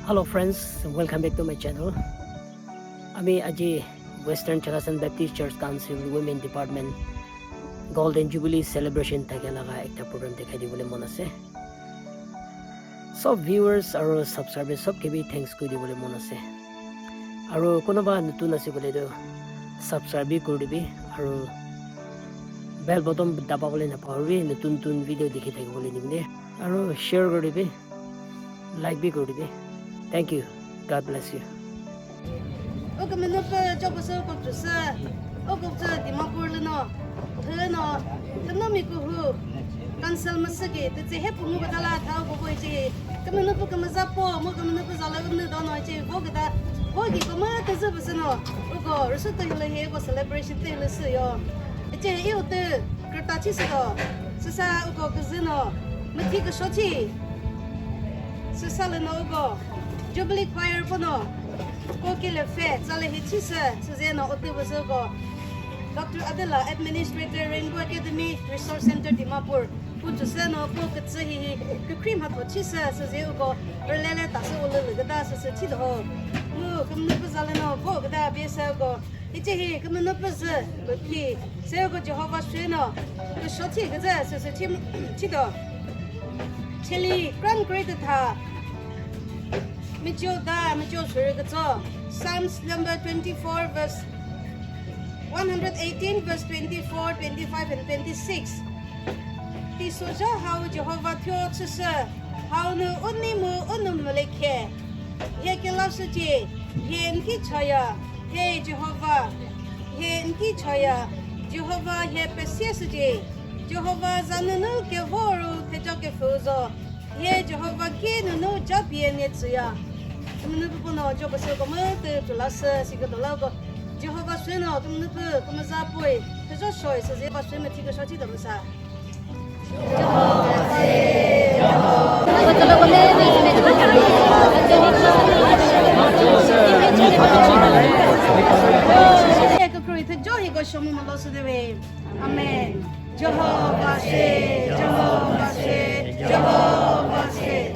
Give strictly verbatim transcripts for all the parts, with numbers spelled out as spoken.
Hello friends, welcome back to my channel. Ami aji Western Chakhesang Baptist Church Council Women Department Golden Jubilee Celebration thaka laga ekta program dekhai dibole mon ase. Sob viewers aro subscribers sob ke bi thanks kuri dibole mon ase. Aro kunuba nutun ase koile toh subscribe bi kuri dibi, aro bell button dababole napahoribi, nutun nutun video dikhi thakibole nimite. Aro share kuri dibi, like bi kuri dibi. Thank you. God bless you. Uko münupü chopüsü uko chüsü, uko chü Dimapur lüno, thüno, thünomi kuhu, council müsüki, tütse he pungu batala thau kubo ichi, kümünupü kümüza po, mu kümünupü zala ümnü dono ichi, vo küta, vo ki kümü tüzü püsüno, uko rüsü tühülü he uko celebration tühülü sü yo. Ichi iu tü, kürta chi sü do, süsa uko küzüno, müthi küsho chi, süsa lüno uko, Jubilee Choir pono, ko kile fe, tsale hi chi sü, süzeno uti püsü uko, Doctor Adela, Administrator, Rainbow Academy Resource Center Dimapur, pu chüsü no pu kütsü hihi, kükri mhatho chi sü, süzi uko, rülele tasü ulülü küta süsü chi do. Mu kümünupü zalüno vo küta biesü uko, ichi hi kümünupü zü, püphi, sü uko Jehovah shüno, küsho chi küzü süsü chi, chi do. Cheli, kran kuri tütha, michio da, michio shuri kütso. Psalms number twenty-four, verse one hundred eighteen, verse twenty-four, twenty-five, and twenty-six. Tisoja hau Jehovah thio chüsü, hau nu uni mu unu mülekhe. He kela süji, he nki chaya, he Jehovah, he nki chaya, Jehovah he pesie süji, Jehovah zanunu kevoru thejo kefuzo, he Jehovah ki nunu japie ne tsuya. Kümünupü pono jo püsü ko mütü tula sü, si ko dola ko. Jehovah shüno kümünupü kümüza poi, thejo shoi süzi ba shüme thiko shochi do müsa. Amen. Jehovah she, Jehovah she, Jehovah she.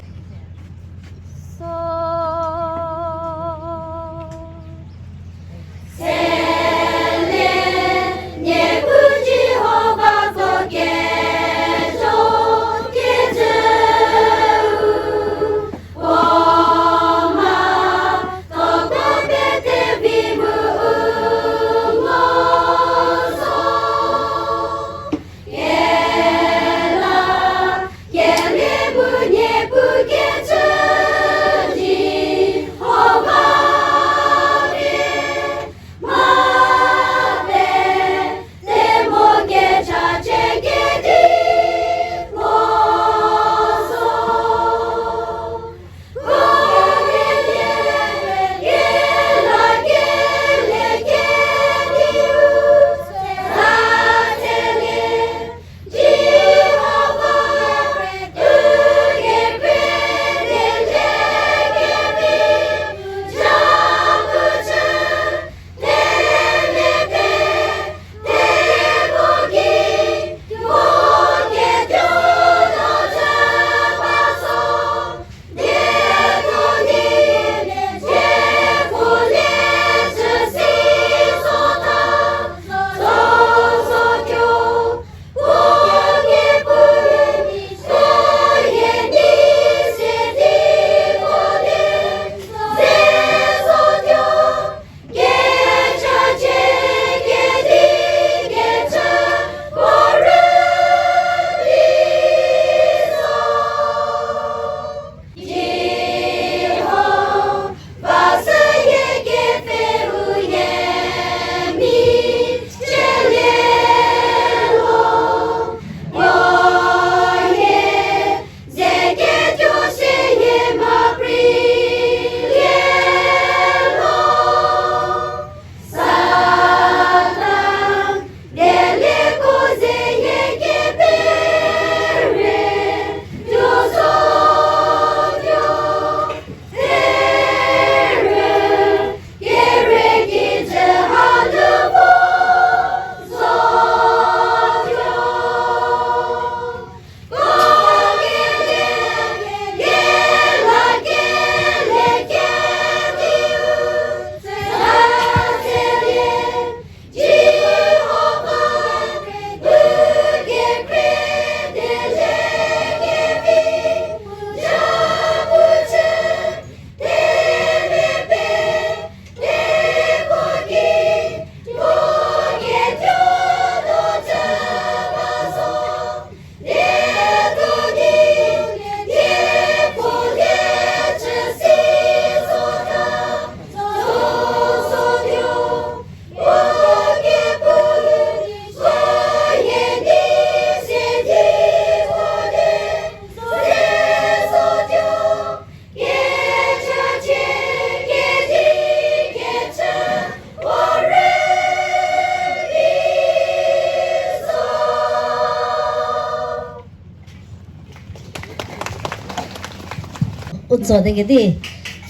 Zo de gidi.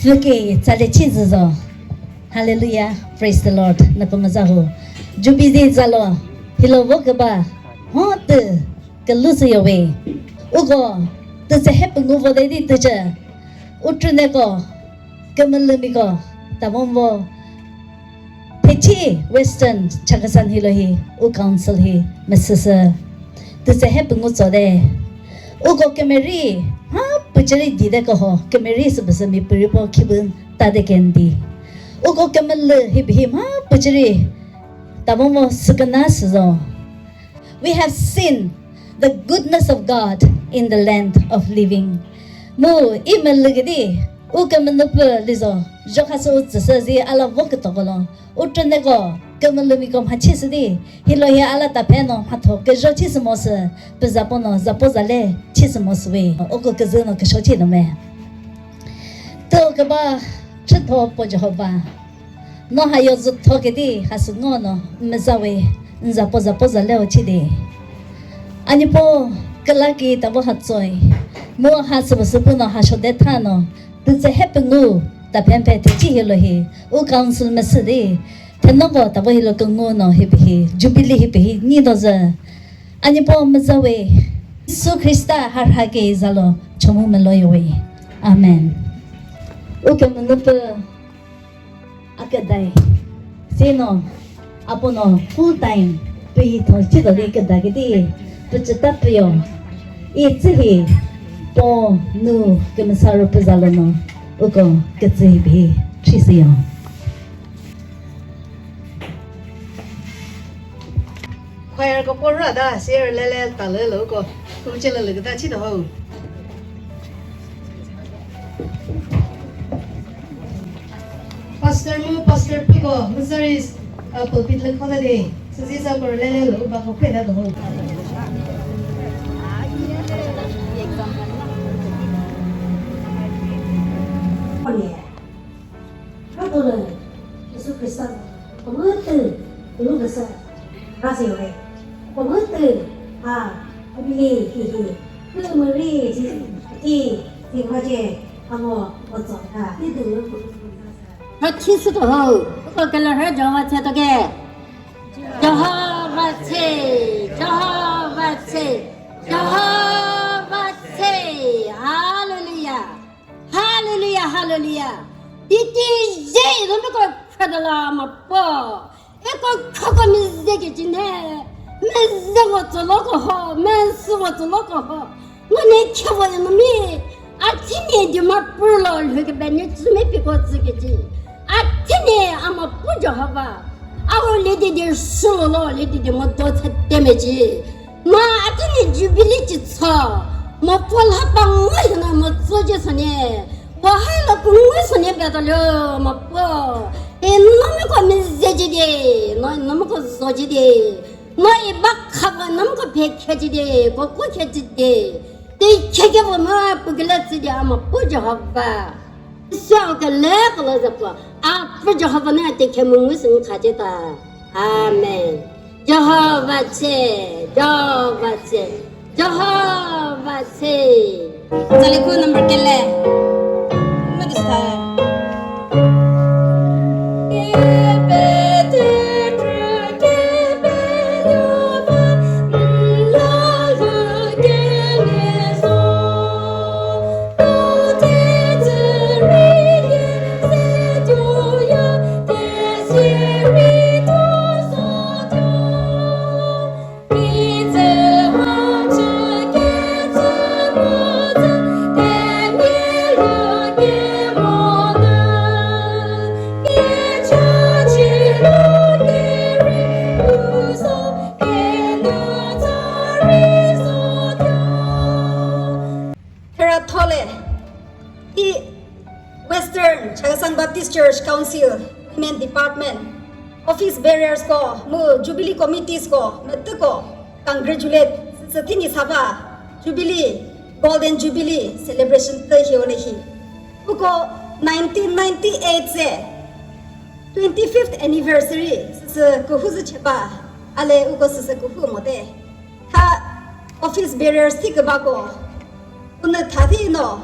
Fuke tsale chi zo. Hallelujah. Praise the Lord. Na pa maza ho. Jubilee zalo. Hilo vo keba. Ho te. Kelu se yo we. Uko. Te se hep ngu vo de di te che. Utruneko. Kemelümiko. Tavon vo. Thechi Western Chakhesang hilü hi u council hi mesüsü. Tütse he püngu tso de. Uko kümüri ha pücheri di de koho. Kümüri sü püsü mi püripo khibün ta de kendi. Uko kümülü hi bihim ha pücheri. Tavon vo süküna süzo. We have seen the goodness of God in the land of living. Mu i mülü gidi, u kümünüpü lizo, jokha sü u tsüsü zi ala vo kütokolo. U trüneko, kümülümiko mha chisü di, hilo hi ala ta pheno mhatho küjo chisü mosü, pü zapono, zapo zale chisü mosü we. Oko küzüno küsho chi nome. To küba, chütho po Jehovah. No ha yo zütho kedi ha sü ngo no meza we nza po za po za leo chi de. Ani po kala ki ta bo ha tsoi. Mo ha sü sü pu no ha sho de tha no. Tütse he püngu ta phen phe te chi hi lo hi. U council me sü de. Te no ko ta bo hi lo küngu no hi bi hi. Jubilee hi bi hi ni do zü. Ani po meza we. Yesu Krista har ha ke za lo chomu me lo yo we. Amen. U ke münüpü. Aküdai. Sino, apono full time, pühi thon chito di küda kiti, püchüta püyo. I tsühi, po, nu, kümüsa ro püzalono, uko, kütsühi pühi, chisiyo. Choir ko porra da, share lele talü lo ko. Kumche lele da chi do ho. Pastor mu, pastor piko, musaris, uh, pulpit le khona de. Suzi sa por lele lo ba ko phe da do ho. Khatulü Jisu Khrista kümütü lü küsü rasi yore. Kümütü a kümüli hihi kümüri hi hi vaje amo otso ta ti du. Ha khisü to ho, ko kala ha Jehovah che to ke. Jehovah che, Jehovah che, Jehovah che. Hallelujah. Hallelujah, hallelujah. Titi je, no me ko fadala ma po. E ko khoko mi ze ke jine. Me ze wo tsolo ko ho, me su wo tsolo ko ho. Ngo ne khe wo no mi. A tini di ma pulo lho ke bene tsumi pi ko tsike ji. A tini ama pu Jehovah. A o le di di su lo, le di di mo do tsa teme ji. Ma atini Jubilee chi tso, ma po lha pa ngoi na ma tso je sane, wa hai la ku ngoi sane be ta lo ma po. E no me ko mi ze je de, no, no me ko zo je de, no e ba kha ba no me ko phe khe je de, ko ko khe je de. Te khe khe ba ma pu gla tsi de ama pu Jehovah. Sha ke le ko la za po. A pu Jehovah na te khe mu ngoi sane kha je ta. Amen. Jehovah che, Jehovah che, Jehovah che. Tsale khu number kele. Madi sa. Thera thole, i Western Chakhesang Baptist Church Council Women Department, office bearers ko, mu Jubilee Committees ko, mütü ko, congratulate, sü tini saba, Jubilee, Golden Jubilee celebration tü hi ole hi. Uko nineteen ninety-eight se, twenty-fifth anniversary, sü kuhu zü cheba, ale uko sü kuhu mote. Tha office bearers thi kübako, unü tha thi no,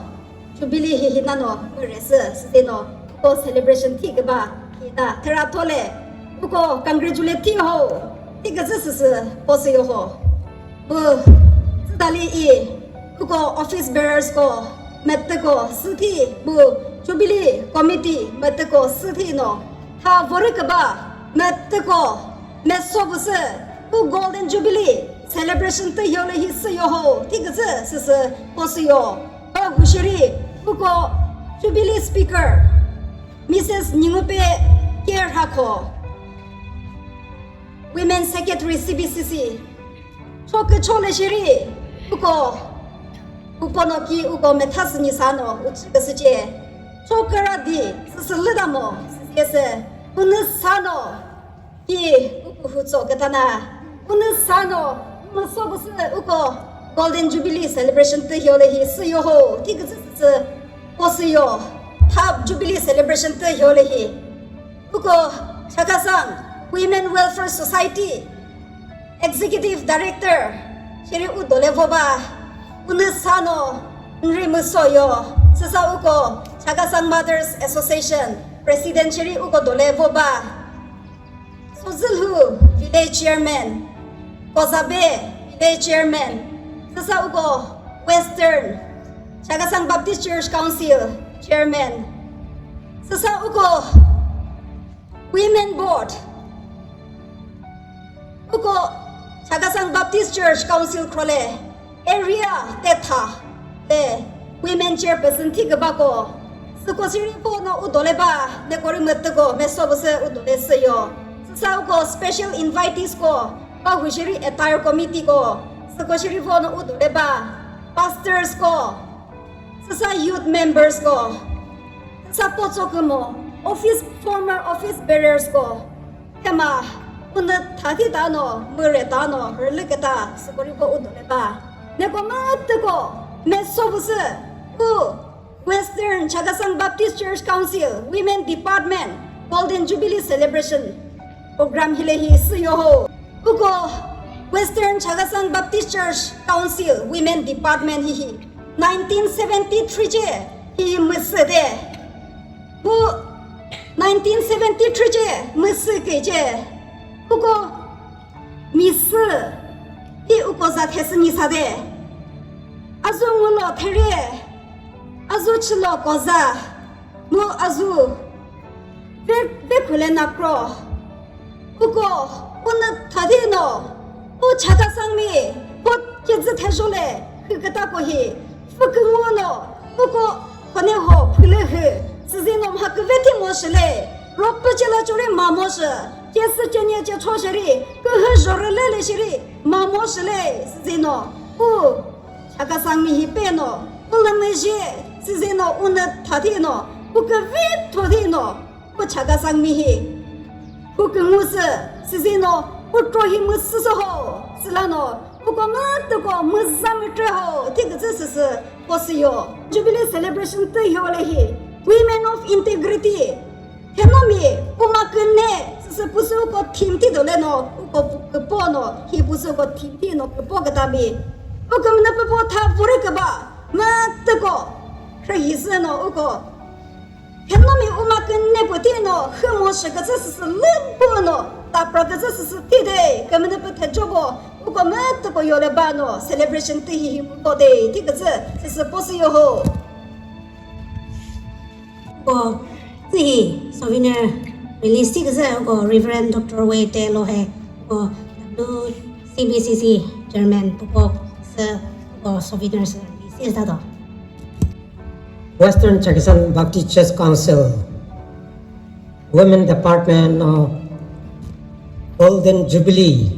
Jubilee hihi nano mürüsü, sütino, uko celebration thi küba, hita, thera thole, uko congratulate thi ho, thi küzü süsü, posü yo ho. Bu, sütali i, uko office bearers ko, mütüko, süthi, bu, Jubilee Committee, mütüko, süthi no, tha vori küba, mütüko, meso bu sü, bu Golden Jubilee, celebration tü hiole hi sü yo ho, thi küzü süsü, posü yo. Ba hushiri, uko Jubilee Speaker, Missus Nyingupe Kerhakho, Women Secretary C B C C, chokü chole shiri, uko, upono ki uko methasü nisano, uchi küsüche, choküra di, süsü lüdamo, süsü, unü sano, Ki uko hutso kütana, unü sano, müso bu sü uko Golden Jubilee celebration tü hiole hi sü yo ho, thi küzü sü posü yo, tha Jubilee celebration tü hiole hi. Uko Chakhesang Women Welfare Society Executive Director, shiri u dole voba, unü sano, nri müso yo, süsa uko Chakhesang Mothers Association President shiri uko dole voba. Sozülhu Village Chairman, Kozabe Village Chairman, süsa uko Western Chakhesang Baptist Church Council Chairman, süsa uko Women Board, uko Chakhesang Baptist Church Council khrole, Area tetha le women chairperson thi kübako. Süko siri pho no u dole ba, ne kori mütüko, meso bu sü u dole sü yo. Süsa uko special invitees ko, ba hushiri attire committee ko, süko siri pho no u dole ba, pastors ko, süsa youth members ko, süsa potso kümo, office, former office bearers ko, Thüma, unü thadi tano, müre tano, rülü küta, süko riko u dole ba. Neko mütüko, meso bu sü, u Western Chakhesang Baptist Church Council Women Department Golden Jubilee Celebration Program hile hi sü yo ho. Uko Western Chakhesang Baptist Church Council Women Department hihi nineteen seventy-three ce hi müsü de. Bu nineteen seventy-three ce müsü küce, uko misü hi uko za thesü nisa de. Azu ngulo there, azu chilo koza, mu azu ve, ve khule nakro. Uko, unü thadi no, u Chakhesangmi, po kizü thejole, hüküta ko hi, füküngu no, uko, hone ho, phüle hü, sizi no mha küveti mo shile, ropü chela churi ma mo shi, kesi chenye che cho shiri, kühü jore lele shiri, ma mo shile, sizi no, u, Chakhesangmi hi pe no, u lümüji, sizi no, unü thadi no, u küvi thodi no, Pu Chakhesangmi hi. Pu küngu sü, sizi no, pu tro hi müsü sü ho, süla no, pu ko mütü ko müza mütre ho, thi küzü süsü, ko sü yo. Jubilee celebration tü yo le hi, Women of Integrity. Thenomi, pu ma küne, süsü pu sü ko thim thi do le no, pu ko küpo no, hi pu sü ko thim thi no, küpo küta bi. Pu kümüne pu po tha vuri küba, mütü ko, kre hi sü no, u ko. Thenomi u ma küne pü thi no, hü mo shi küzü süsü lü pü no, tapra küzü süsü thi de, kümüne pü thejo bo, u ko mütü ko yo le ba no, celebration tü hi hi ko de, thi küzü süsü po sü yo ho. Ko, tü hi souvenir release thi küzü ko Reverend Doctor Wete Lohe, ko W C B C C Chairman, pu ko sü ko souvenir sü release thi do. Western Chakhesang Baptist Church Council Women Department no Golden Jubilee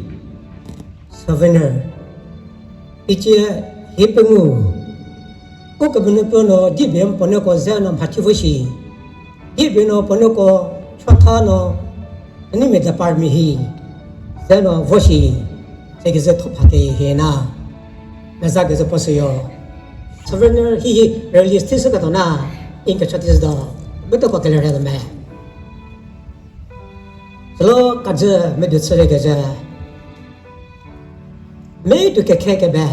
Souvenir. Ichi hi püngu. Ku kümüne pü no dibi pone ko zeno mhathi vushi. Dibi no pone ko chotha no ni me department hi zeno vushi. Sekizü thopha ke hi na. Meza küzü po sü yo. Souvenir hi hi release thi sü ka to na. In ka chati sü do. Beto ko kele re do me. Silo kazü me du tsüre küzü. Me du ke khe ke be.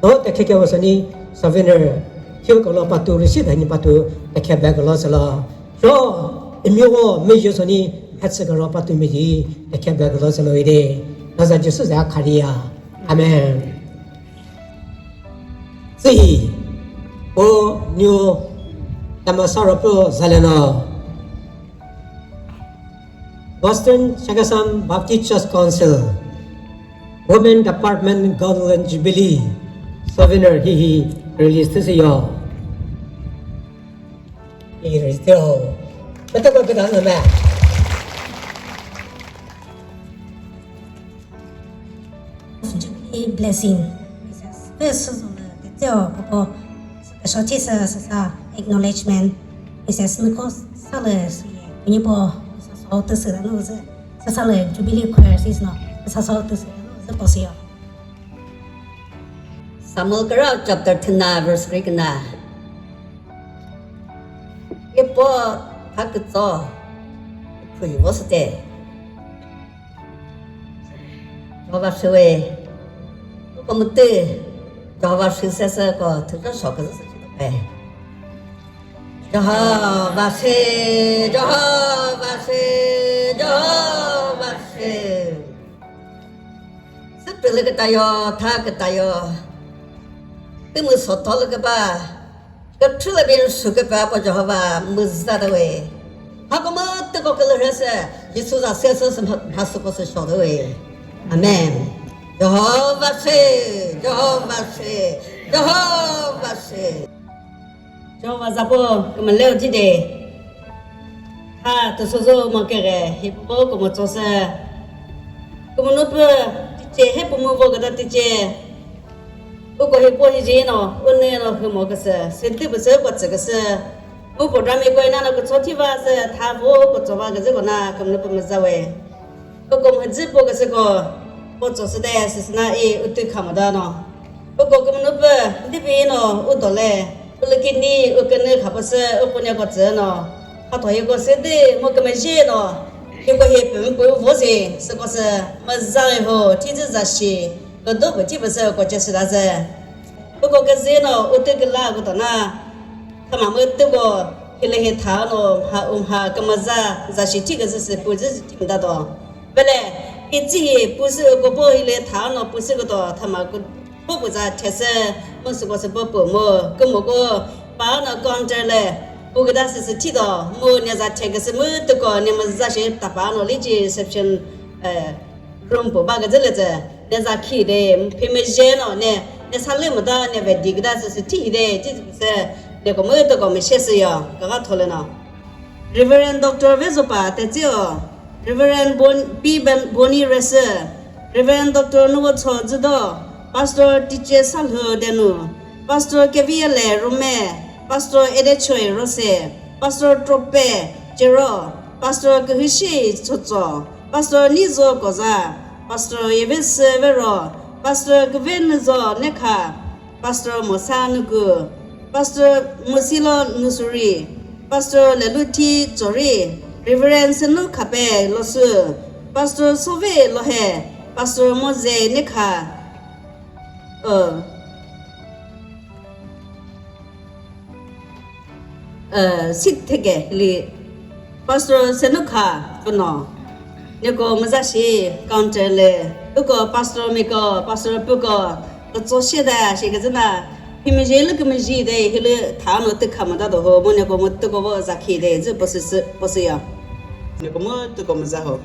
Do ke khe ke wo sani souvenir. Thio kolo patu rüsi dani patu takhe bag lo selo. Sho, imi o, mi yo soni, hatsi kolo patu mi di, takhe bag lo selo ide. Naza Jisu za kharia. Amen. Sihi, o, nyo, tamasaro po zaleno. Western Chakhesang Baptist Church Council Women Department Golden Jubilee Souvenir hihi release thüsü yo. Hihi release thüyo. Peta ko peta name. Jubilee blessing. Missus First Suzulu Teteo Popo. Special Jesus sa acknowledgement. Missus Nuko Sale Suye. Kunipo sa so te se no ze. Sa Sale Jubilee Choir sis no. Sa so te se no ze posio. Samuel kara chapter ten verse three kena. Ipo hakutso. Khuyi bosete. Jehovah shwe. Ko mütü. Jehovah shwe se se ko thüka shok se se pe. Jehovah shwe, Jehovah shwe, Jehovah shwe. Süpülü kütayo, tha kütayo. Tümü sotolü küba. Kükre lü bin süküpa po Jehovah müza de we. Hako mütüko külü rhese, Jisu za sese sü mha-, mhasüko sü sho de we. Amen. Jehovah shwe, Jehovah shwe, Jehovah shwe. Jehovah za po kümüle uthi de. Ha, tu sozo mo kere, hipo ko mo tsose. Ko mo nupe, tiche, he po mo vo gada tiche. Uko hipo hi jino, une no hümo kese, senti pese ko tse kese. Uko drami ko ina no ko tsoti va se, tha vo ko tsova kese ko na, ko mo nupe mo za we. Uko mhüjü po küsüko, po tsosüde süsüna i utü khamada no. Uko kümünu pü, dibi no, u dole, u lükini, u künü khapüsü, u punya ko tsü no. Hatho yiko südi, mu kümüji no. Yiko hi pü mpu vozi, süko sü, müza ho, thizü zashi, ko do bu thipüsü ko chesüda zü. Uko küzü no, utü küla ko tona. Thüma mütüko hilühi thano mha umha kümüza zashi thi küzü sü püzü thi müta do. Vele, itsi hi püsü kopo hilühi thano püsü küdo thüma kü-, po püza thesü, müsüko sü po pü mu, kümüko, pano counter le, pü küda sü sü thi do, mu ne za the küsü mütüko ne müza shi tapano lichi reception, eh, room pü ba küzü le zü, ne za khi de, phimüzhe no, ne, ne sa lü müta, ne ve di küda sü sü thi de, chi sü, ne ko mütüko mü she sü yo, kaka thole no. Reverend Doctor Vezopa Tetseo, Reverend Bon-, P. Ben-, Boni Rese, Reverend Doctor Nuwotsho Zido, Pastor Tiche Salhu Denu, Pastor Keviele Rome, Pastor Edechoi Rose, Pastor Trope Chero, Pastor Kehishi Tsotso, Pastor Nizo Koza, Pastor Yevese Vero, Pastor Kevenzo Nekha, Pastor Mosa Nuku, Pastor Musilo Nusuri, Pastor Leluthi Chori, Reverend Senu Khape Losu, Pastor Sove Lohe, Pastor Moze Nekha, uh, uh, sit theke li Pastor Senukha püno. Neko müza shi counter le. Uko pastor miko, pastor puko. Kutso shida shi küzüna. Himiji lü kümiji de hilü thano tükha müta do ho. Mo neko mütüko vo zakhi de zü posisi, posiya. Neko mütüko müza ho.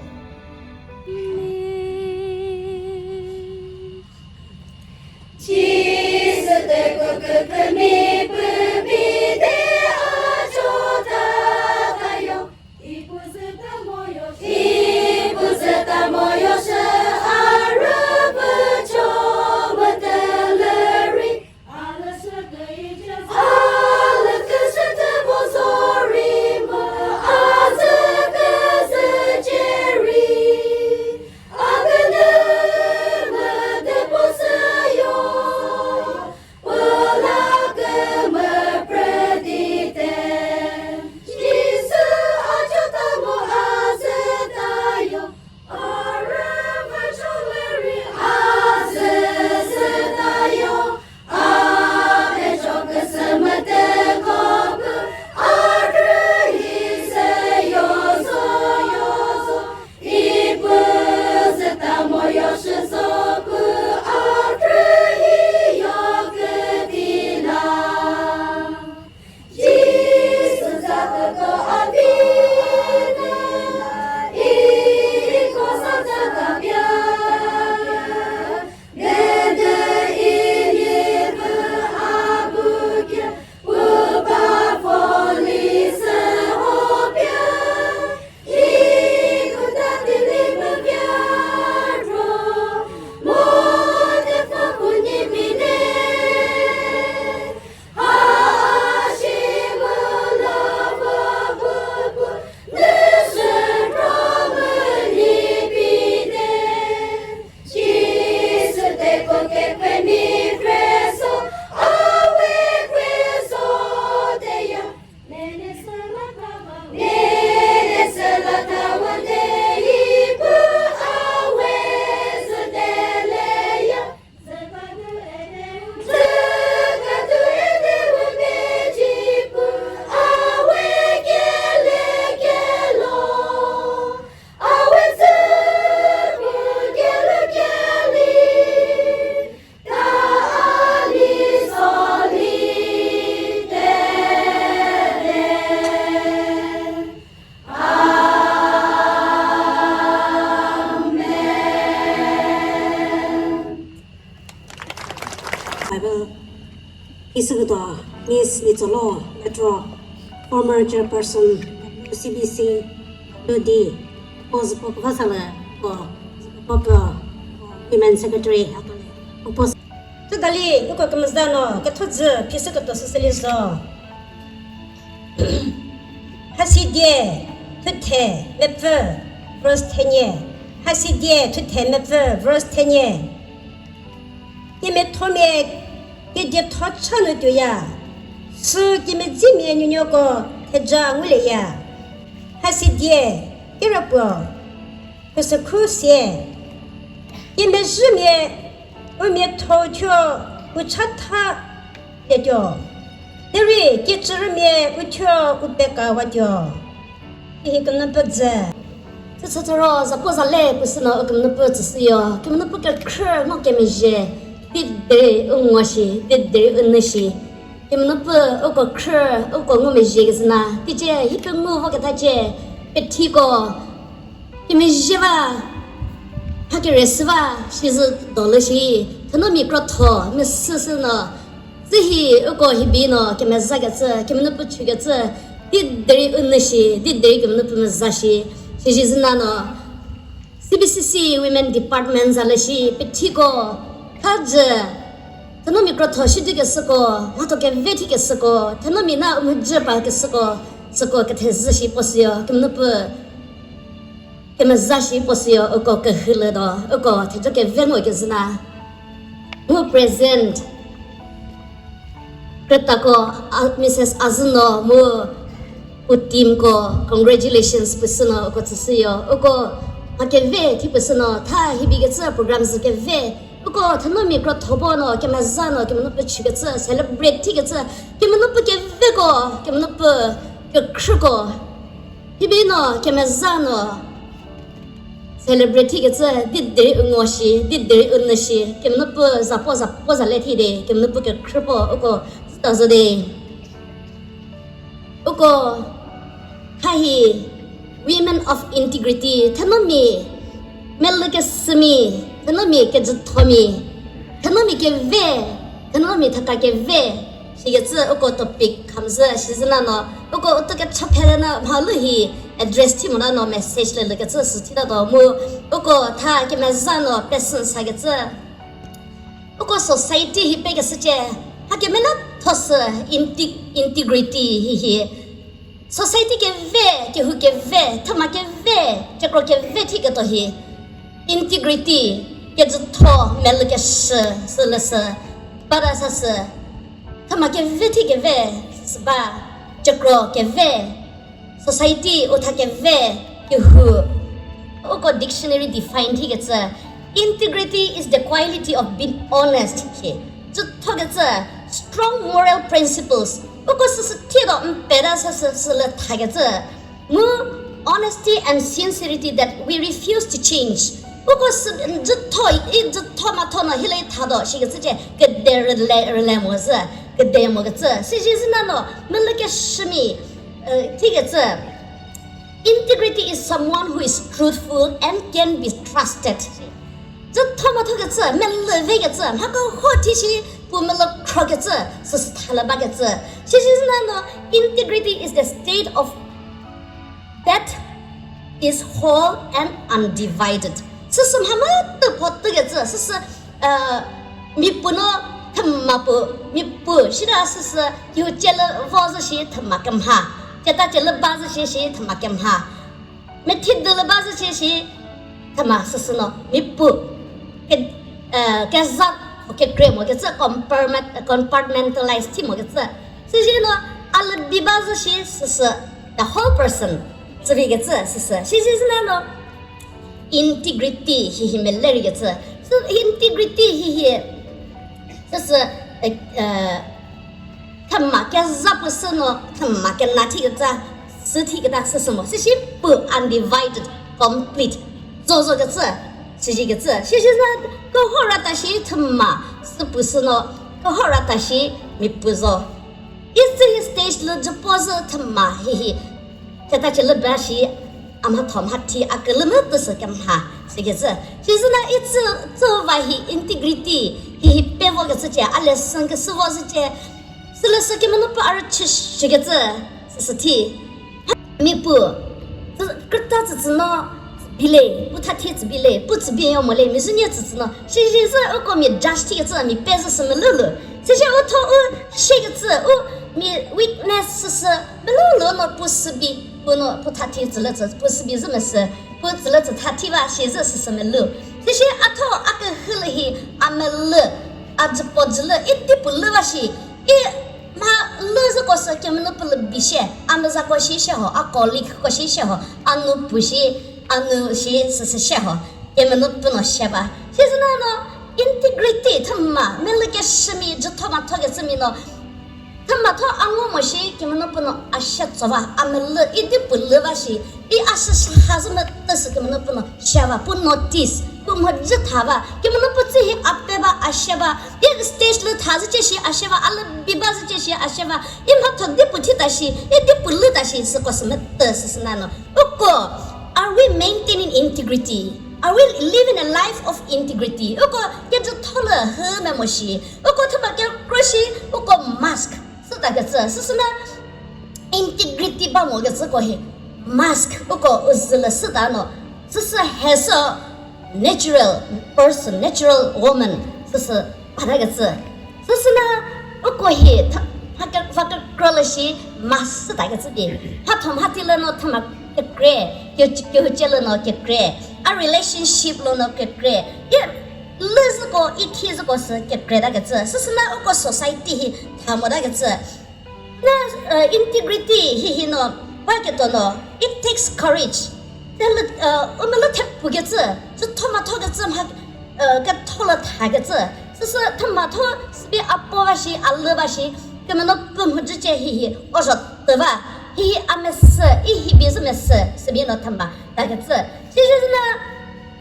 To Miss Nitsolo Metro, former chairperson W C B C W D, po züpo küva salü, po züpo pü women secretary, po. Tüdali, uko kümüzano, küthüzü, phisü küto süsülizo. Hasidie, thüthe, mepfü, verse tenye. Hasidie, thüthe, mepfü, verse tenye. Kime thome, kide tho chanu tuya. Su kime zimie nyunyoko, theja ngule ya. Hasidie, irapo. Küsükhu sie. Kimezhümie, umie thotho, uchatha letyo. Deri kichürümie, utho, upeka watyo. Ihi kümnüpü dzü. Tsütsüro, zapo zale, püsüno, kümnüpü tsüsüyo. Kümnüpü kükre, ngo kemezhe. Didiri ungoshi, didiri unushi. Kümnüpü, uko kre, uko ngo mezhe kizna. Tiche, hipe ngo vo ketache. Petiko. Kimizhiva, hakiresüva, shizü dolü shi, thünomi krotho, mi süsü no, zühi uko hibi no, kemeza kütsü, kümnüpü chü kütsü, didiri unushi, didiri kümnüpü meza shi, shishi züna no, C B C C Women Department zalü shi, petiko, kajü, thünomi krotho shidü küsüko, mato küve thi küsüko, thünomi na umhüjü pa küsüko, süko küthezü shi posüyo, kümnüpü, kümüza shi posüyo uko kühülü do, uko thejo küve ngo küzüna. Mu present, kretako, a, Missus Azüno, mu u team ko, congratulations püsüno, uko tsüsüyo, uko, ha küve thi püsüno, tha hibi kütsü program zü küve, uko thünomi krotho bono, kümüza no, kümnüpü chü kütsü, celebrate thi kütsü, kümnüpü küve ko, kümnüpü kükre ko, Hibi no, kümüza no, celebrate thi kütsü, didiri ungoshi, didiri unushi, kümnüpü zapo zapo zale thi de, kümnüpü kükre po, uko züta zü de. Uko, khahi, women of integrity, thünomi, melü küsümi, thünomi küjüthomi, thünomi küve, thünomi thaka küve, Shi kütsü uko topic khamzü shizüna no, uko utu küchaphe na mhalu hi address thi mona no message lü lü kütsü sü thita do mu, uko tha kümüza no person sa kütsü. Uko society hi pe küsüche, ha kümüna thosü inte-, integrity hi hi. Society küve, kühu küve, thüma küve, cekro küve thi küto hi. Integrity, küjütho, melü küsü, sülüsü, para sasü. Thüma küve thi küve, sba, cekro küve, society, utha küve, kühu. Uko dictionary define thi kütsü. Integrity is the quality of being honest. Hi. Jütho kütsü, strong moral principles. Uko süsü thi do mpera süsü sülü tha kütsü. Mu honesty and sincerity that we refuse to change. Uko sü jütho, i jütho matho no hilü tha do shi kütsü che küde rüle, rüle mo zü, küde mo kütsü. Süshi zü nano, mülü küshimi, eh, thi kütsü. Integrity is someone who is truthful and can be trusted. Jütho matho kütsü, mülü ve kütsü, mhako ho thi shi, pu mülü khro kütsü, süsü thala ba kütsü. Süshi zü nano, integrity is the state of that is whole and undivided. Süsü mha mütü pho tü kütsü, süsü, eh, mi pu no thüma pu, mi pu, shida süsü, yu chelü vo zü shi thüma kümha, cheta chelü ba zü shi shi thüma kümha. Methi dülü ba zü shi shi thüma süsü no, mi pu, ke, eh, küza, ke kre mo kütsü, compartment-, compartmentalize thi mo kütsü. Süshi no, alübi ba zü shi süsü, the whole person, zübi kütsü süsü. Süshi zü nano, integrity hi hi meleri kütsü. Sü integrity hi hi, süsü, eh, eh, thüma küza pü sü no, thüma küna thi küta, sü thi küta süsü mo. Süshi pü undivided, complete. Zozo kütsü, süshi kütsü. Süshi zü kühora ta shi thüma, sü pü sü no, kühora ta shi mi pü zo. Itsü hi stage lü jüpo zü thüma hi hi. Theta chilü ba shi ama thom ha thi a külü mütü sü kümha. Süki zü. Shi zü na itsü tsü va hi integrity hi hi pe vo kütsü che, a lesson küsü vo zü che. Sülüsü kümüno pü arü chü shiketsü, süsü thi. Mi pü, kürta tsü tsü no, bile, pu thathi tsü bile, pu tsü biyo mole, mi zünye tsü tsü no. Shi shi zü uko mi judge thiketsü, mi pe zü sü mülülü. Süsü u tho u shiketsü, u mi weakness süsü mülülü no pu sübi, pu no pu thathi tsü lü tsü, pu sübi zü müsü, pu tsü lü tsü thathi va shi zü süsü mülü. Süsü atho akühü lü hi, a mülü, a jüpo jülü, i ti pu lü va shi, i ma lü zü ko sü kümüno pü lü bi she, a müza ko shi she ho, a colleague ko shi she ho, a nu pu shi, a nu shi süsü she ho, kümüno pü no she va. Shi zü na no integrity thüma, mülü ke shimi, jütho ma tho ke tsümi no, thüma tho a ngo mo shi kümüno pü no a she tso va, a mülü i di pu lü va shi, i a shi shi ha zü mütü sü kümüno pü no she va, pu notice, pu mhüjü tha va, kümüno pü tsü hi a pe va, a she va, i stage lü tha zü che shi a she va, a lü bi ba zü che shi a she va, i mha tho di pu thi ta shi, i di pu lü ta shi, sü ko sü mütü sü sü na no. Uko, are we maintaining integrity? Are we living a life of integrity? Uko, ke jütho lü hü me mo shi, uko thüma ke kro shi, uko mask sü ta ke tsü, sü sü na integrity ba mo ke tsü ko hi, mask uko u zü lü sü ta no, sü sü he sü natural person, natural woman, sü sü pa ta ke tsü. Sü sü na uko hi tha-, pha ke, pha ke kro lü shi mask sü ta ke tsü bi. Pha thom ha ti lü no thüma ke kre, ke, ke hu che lü no ke kre. A relationship lü no ke kre. Ye lü zü ko, i thi zü ko sü ke kre ta ke tsü. Sü sü na uko society hi tha mo ta ke tsü. Na, uh, integrity hi hi no, ba ke to no, it takes courage. Te lü, uh, u mülü the pu ke tsü, tsü thüma tho ke tsü mha, uh, ke tho lü tha ke tsü. Sü sü thüma tho sü bi a po va shi, a lü va shi, kümüno pü mhüjü che hi hi, o zho tü va, hi hi a mesü, i hi bi zü mesü, sü bi no thüma ta ke tsü. Shi shi zü na,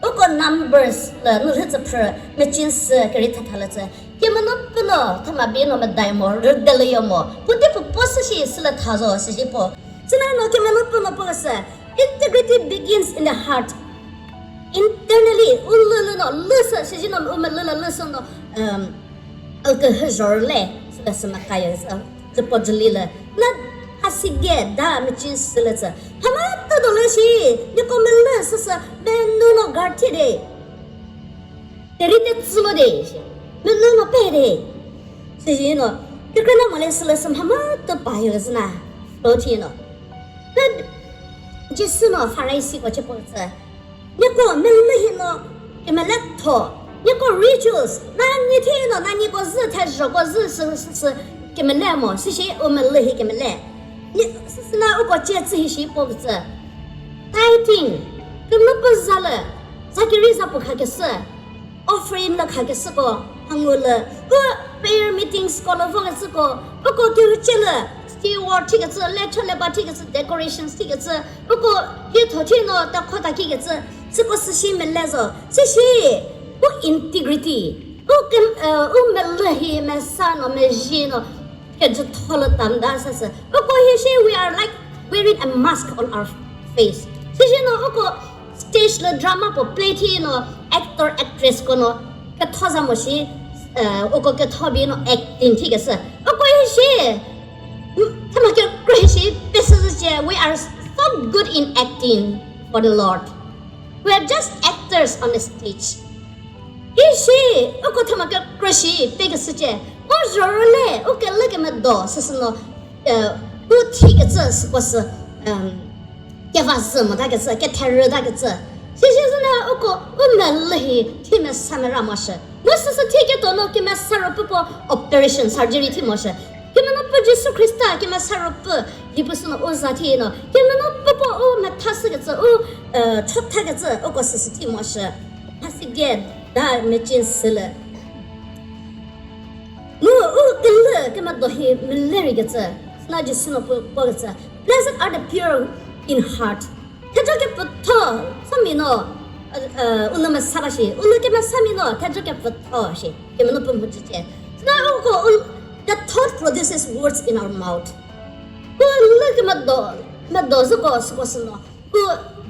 uko numbers lü nu lhü tsü phrü, machine sü keri tha tha lü tsü. Kümüno pü no thüma bi no medai mo, rüde lü yo mo. Pu ti pu po sü shi sü lü tha zo sü shi po. Sü na no kümüno pü no po sü. Integrity begins in the heart. Internally, u lü lü no, lü sü, shi shi no, u me lü lü lü sü no, um, u kü hü zhor le, sü lü sü ma ka yo sü, zü po zü li lü. Na ha si ge da mi chin sü lü tsü. Ha ma ta do lü shi, ni ko me lü sü sü, me nu no gar thi de. Teri te tsülo de, mülü no pe de. Sisi no, kükre no mole sülü sü mha mütü pa yo zü na, lo thi no. Na Jisu no Pharisee ko che po tsü. Ni ko mülü hi no, kümele tho. Ni ko rituals, na ni thi no, na ni ko zü the zho ko zü sü, sü, sü, kümele mo, sisi u mülü hi kümele. Ni, sisi na u ko che tsü hi shi po tsü. Tithing, kümüpü za lü, za kiri za pu kha küsü. Offering lü kha küsüko, hangu lü, u prayer meetings ko lü vo küsüko, uko kiri che lü, steward thi küsü, lecture lü ba thi küsü, decorations thi küsü, uko hi tho thi no ta kho ta ki küsü, süko sü shi mele zo, sü shi, u integrity, u küm, uh, u mele hi mesa no meji no, Kejütho lü tamta sasü. Uko hi shi, we are like wearing a mask on our face. Sisi no uko stage lü drama po play thi no actor actress ko no ketho za mo shi, uh, uko ketho bi no acting thi küsü. Uko hi shi, mm, thüma kükre shi pesü zü che, we are so good in acting for the Lord. We are just actors on the stage. Hi shi, uko thüma kükre shi pe küsü che. U zhorüle, u külü kümüdo, süsü no, eh, u thi kütsü, süko sü, em, keva zü müta kütsü, ketherü ta kütsü. Shi shi zü na uko, u mülü hi, thi mesa mera mo shi. Mu süsü thi küto no kümesa ro pü po operation, surgery thi mo shi. Kümüno pü Jisu Khrista kümesa ro pü hi pü sü no u za thi no. Kümüno pü po u metha sü kütsü u, eh, chotha kütsü uko süsü thi mo shi. Mhasi ge da mechin sü lü. Mu u külü kümüdo hi müleri kütsü. Süna Jisu no pü po kütsü. Blessed are the pure in heart. Thejokepütho sami no, uh, uh, unu mesa ba shi, unu kümesa mi no, thejokepütho shi, kümüno pü mhüjü che. Süna uko, un-, the thought produces words in our mouth. Ku unu kümüdo, kümüdo züko, süko süno, ku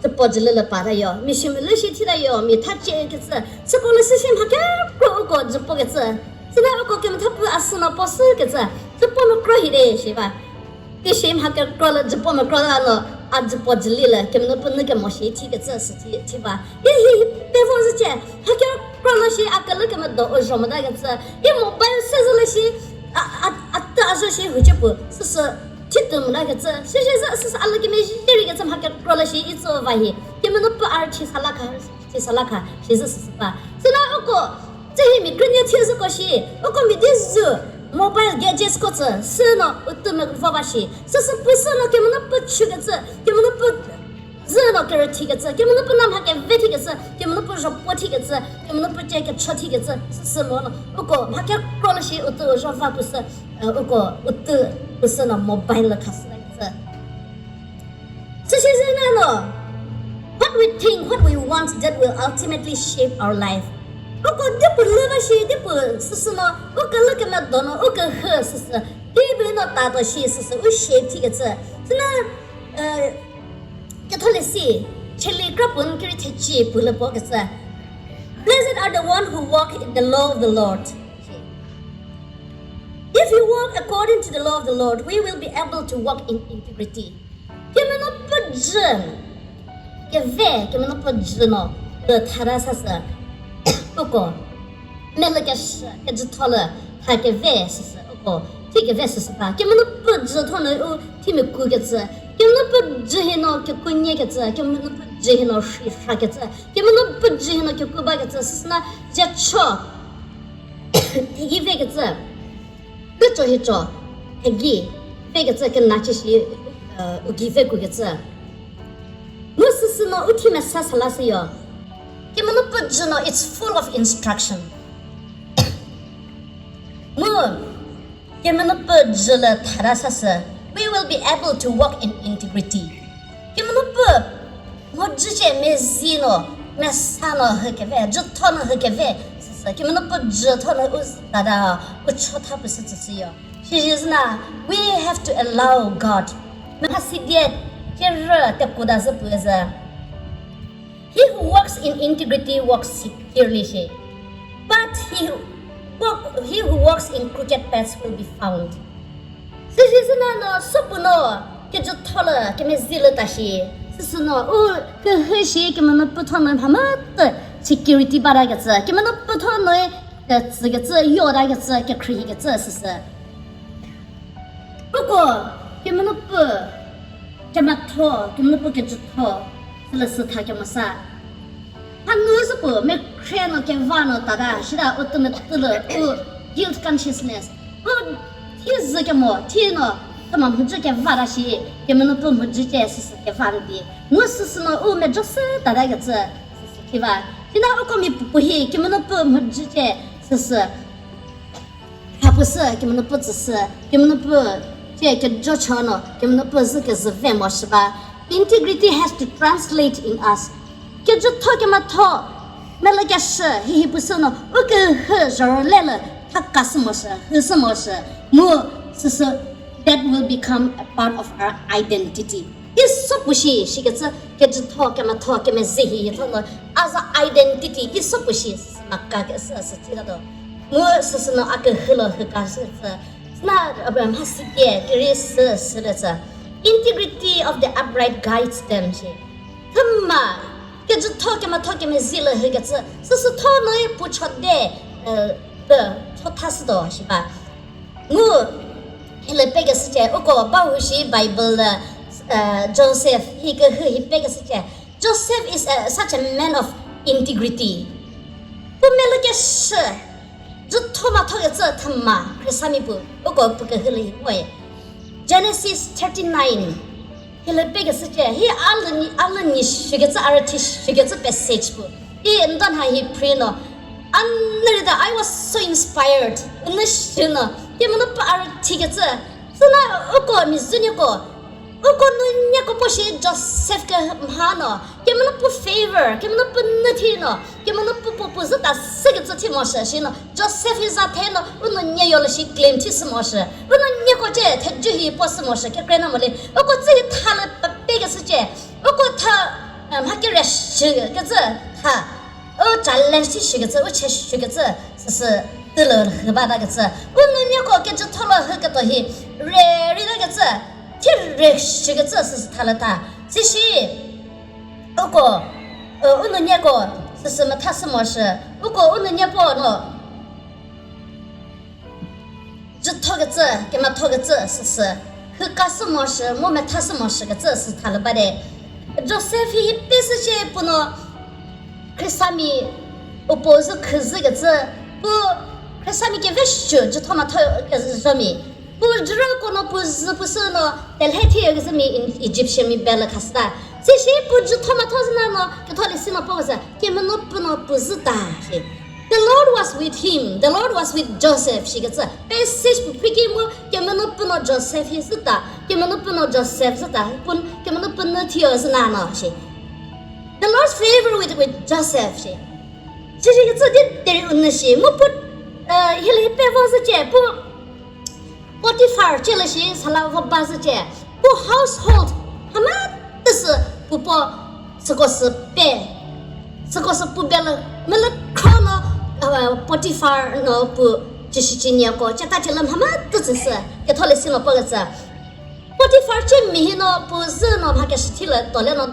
züpo zülü lü pa ta yo, mi shi mi lü shi thi ta yo, mi tha che kütsü, süko lü sü shi mha kükro uko züpo kütsü. Süna uko kümütha pü asü no po sü kütsü. Jüpo mükro hi de shi ba. Ti shi mha kükro lü jüpo mükro la no, a jüpo jüli lü, kümünu pü nü kümo shi thi kütsü sü thi, thi ba. Hi, hi, hi, pe vo zü che, mha kükro lü shi a külü kümüdo u zho müta kütsü. Hi mobile se zü lü shi, a, a, a tü a zho shi hu che pü, sü sü, thi tü müta kütsü. Shi shi zü, sü sü a lü kümi shi ri kütsü mha kükro lü shi i tsü va hi. Kümünu pü a rü thi sa la kha, thi sa la kha, shi zü sü sü ba. Sü la uko, tsü hi mi künye thi zü ko shi, uko mi di zü, mobile gadgets ko tsü, sü no, u tü mü vo va shi. Sü sü pü sü no, kümünu pü chü kütsü, kümünu pü zü no kürü thi kütsü, kümünu pü nam ha küve thi kütsü, kümünu pü zho po thi kütsü, kümünu pü che kücho thi kütsü, sü sü mo no, uko mha kükro lü shi u tü u zho va pü sü, e, uko u tü pü sü no mobile lü khasü la kütsü. Sü shi zü na no, what we think, what we want, that will ultimately shape our life. Uko di pü lü va shi, di pü sü sü no, u külü kümüdo no, u kühü sü sü, di pü no ta to shi sü sü, u shape thi kütsü. Sü na, e, Catholic si, cheli krapun kiri thechi pülü po kütsü. Blessed are the one who walk in the law of the Lord. If we walk according to the law of the Lord, we will be able to walk in integrity. Kümünu pü jü, küve, kümünu pü jü no, lü thara sa sü, uko. Melü küshü, küjütho lü, ha küve sü sü, uko, thi küve sü sü ba. Kümünu pü jü tho no u thi mi ku kütsü. Kümünu pü jü hi no kükünye kütsü. Kümünu pü jü hi no shi sha kütsü. Kümünu pü jü hi no kükü ba kütsü. Sü sü na je cho. Thigi ve kütsü. Kücho hi cho. Thigi ve kütsü kü na chi shi, e, u gi ve ku kütsü. Mu sü sü no u thi mesa sala sü yo. Kümünu pü jü no, it's full of instruction. Mu kümünu pü jü lü thara sa sü, we will be able to walk in integrity. Kümünu pü mhüjü che mezi no, mesa no hü küve, jütho no hü küve, sü sü, kümünu pü jütho no u zü tada, u chotha pü sü tsü sü yo. Shi shi zü na, we have to allow God. Mha si die, kürü te kuda zü pü zü. He who walks in integrity walks securely, she. But he who, walk, he who walks in crooked paths will be found. Sü shi sü na no, sü pü no, küjütho lü, kümezi lü ta shi. Sü sü no, u, kühü shi, kümünu pü tho no, mha mütü security ba da kütsü. Kümünu pü tho no, kütsü, kütsü, yo da kütsü, kükhri hi kütsü, sü sü. Uko, kümünu pü, kümatho, kümünu pü küjütho, sülü sü tha kümüsa. Hanu sü pü, mekre no küva no tada, shida u tümütülü, u guilt consciousness. U thi zü kümo, thi no, tüma mhüjü küva da shi, kümünu pü mhüjü che sü sü küva di. Mu sü sü no, u mejosü tada kütsü, sü sü küva. Shida uko mi pü pü hi, kümünu pü mhüjü che sü sü. Kha pü sü, kümünu pü tsü sü, kümünu pü che küjo cho no, kümünu pü zü küzü ve mo shi ba. Integrity has to translate in us. Küjütho kümatho, melü küshü, hihi pü sü no, u kühü zhorüle lü, thaka sü mo shi, hü sü mo shi, mu sü sü, that will become a part of our identity. I sopü shi, shi kütsü, küjütho, kümatho, kümezi hihi tho no, as a identity, i sopü shi, sü sü maka küsü, sü tsü ka do. Mu sü sü no a kühü lü hü ka sü tsü. Sü na Abraham ha sü ke, kiri sü, sü lü tsü. Integrity of the upright guides them, shi. Thüma, küjütho, kümatho, kümezi lü hü kütsü. Sü sü tho no i pu cho de, e, de, cho tha sü do, shi ba. Mu, hilü peküsüce, uko bahu shi Bible lü, e, Joseph, hi kühü hi peküsüce. Joseph is a, such a man of integrity. Pu melü küshü, jütho matho kütsü thüma, Khristami pu, uko pu kühü lü hi ngoyi. Genesis thirty-nine. Hilü peküsüce, hi alü ni, alü ni shikütsü, arüthi shikütsü passage pu. Hi ndon ha hi prino. Anürida, I was so inspired. Ünü shino. Kümünu pü arüthi kütsü. Süna uko mi züniko. Uko nünyeko po shi Joseph kümhano. Kümünu pü favor. Kümünu pü nüthino. Kümünu pü pü pü züta sükütsü thi mo shi shino. Joseph hi za theno, u nünye yolü shi claim thi sü mo shi. U nünyeko ce, thejü hi po sü mo shi, kükrenamoli. Uko tsü hi thalü pe-, peküsüce. Uko tha, e, mha kire shikütsü tha. U challenge thi shikütsü, u che shikütsü, sü sü. tülü hüba ta kütsü. Unu nyeko küjütho lü hü küto hi re ri ta kütsü. Thi re shi kütsü sü sü thalü ta. Sishi uko, e, unu nyeko sü sü mütha sü mo shi. Uko unu nyepo no jütho kütsü, kümatho kütsü sü sü. Hü ka sü mo shi, mu mütha sü mo shi kütsü sü thalü ba de. Joseph hi pesi che puno Khristami upo zü khüzü kütsü. Pu Khristami küve shu jütho mütho küzü mi. Pu jüra kono pu zü pu sü no telhe thi küzü mi in Egyptian mi bela khasü ta. Sishi pu jütho mütho zü na no kütho lesi no po küzü. Kümüno puno pu zü ta shi. The Lord was with him. The Lord was with Joseph. Shi kütsü passage pu phiki mu kümüno puno Joseph hi zü ta. Kümüno puno Joseph zü ta. Pun kümüno puno thiyo zü na no shi. The Lord's favor with, with Joseph shi. Shi shi kütsü di deri unü shi. Mu pu, e, hili pe vo zü che pu Potiphar che lü shi sala vo ba zü che. Pu household hama tüsü pu po süko sü pe. Süko sü pu be lü mülü kho no, e, Potiphar no pu chishi chinya ko chata che lü hama tüsü sü. Kütho lesi no po kütsü. Potiphar che mi hi no pu zü no mha küshi thi lü tole no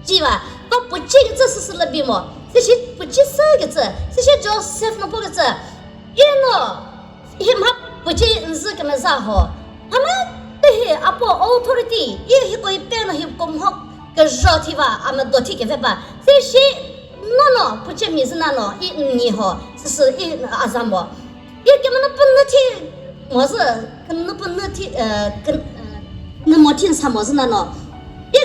chi va. Ko pu chi kütsü sü sü lü bi mo. Sishi pu chi sü kütsü. Sishi Joseph no po kütsü. I no hi mha pu chi nzü kümüza ho. Hama tü hi apo authority. I hi ko i pe no hi ko mho küzho thi va. A mü do thi küve ba. Sishi no no pu chi mi zü na no. I nyi ho. Sü sü i azam ho. I kümüno pü nü thi mo zü, kümüno pü nü thi, e, küm-, e, nü mo thi sa mo zü na no. I